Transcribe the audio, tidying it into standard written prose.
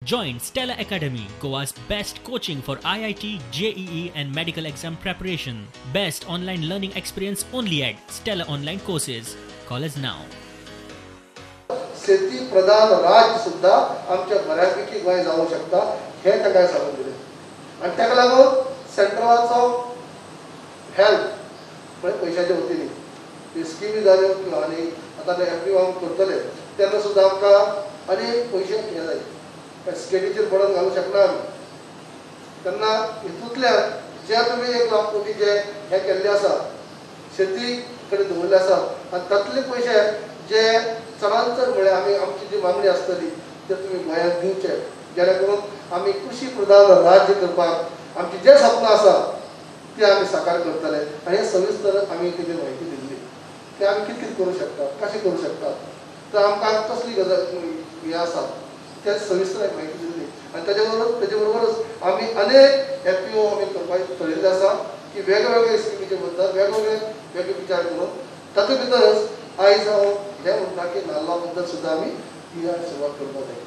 Join Stella Academy, Goa's best coaching for IIT, JEE and medical exam preparation. Best online learning experience only at Stella Online Courses. Call us now. शेती प्रधान राज्य सुद्धा आमच्या बऱ्यापैकी गोंय जावंक शकता हें ताका सांगून दिलें. आनी ताका लागून सेंट्रलाचो हेल्प म्हणजे पयशाच्या वतीन ती स्किमी जाल्यो किंवा आनी आतां ते एफ पी करतले तेन्ना सुद्दां आमकां आनी पयशे हे जाय, स्टेटीचेर बडन घालूंक शकना आमी. तेन्ना हितूंतल्यान जे तुमी 1 लाख कोटी जे हे केल्ले आसा शेती कडेन दवरिल्ले आसा आनी तातले पयशे जे चडांत चड म्हळ्यार आमी आमची जी मागणी आसतली ते तुमी गोंयांत दिवचे, जेणे करून आमी कृशी प्रधान राज्य करपाक आमची जे सपनां आसा ते आमी साकार करतले. आनी हे सविस्तर आमी तेजी म्हायती दिल्ली ते आमी कितें कितें करूं शकतात, कशें करूं शकतात, तर आमकां कसली गजाल हें आसा ते सविस्तर म्हायती दिल्ली. आनी तेजे बरोबरच आमी अनेक एफ पी ओ आमी करपाक थरयल्ले आसा की वेगवेगळे स्किमीचे बद्दल वेगवेगळे वेगळे विचार करून तातूंत भितरच आयज हांव हें म्हणटा की नाल्ला बद्दल सुद्दां आमी ही सुरवात करपाक जाय.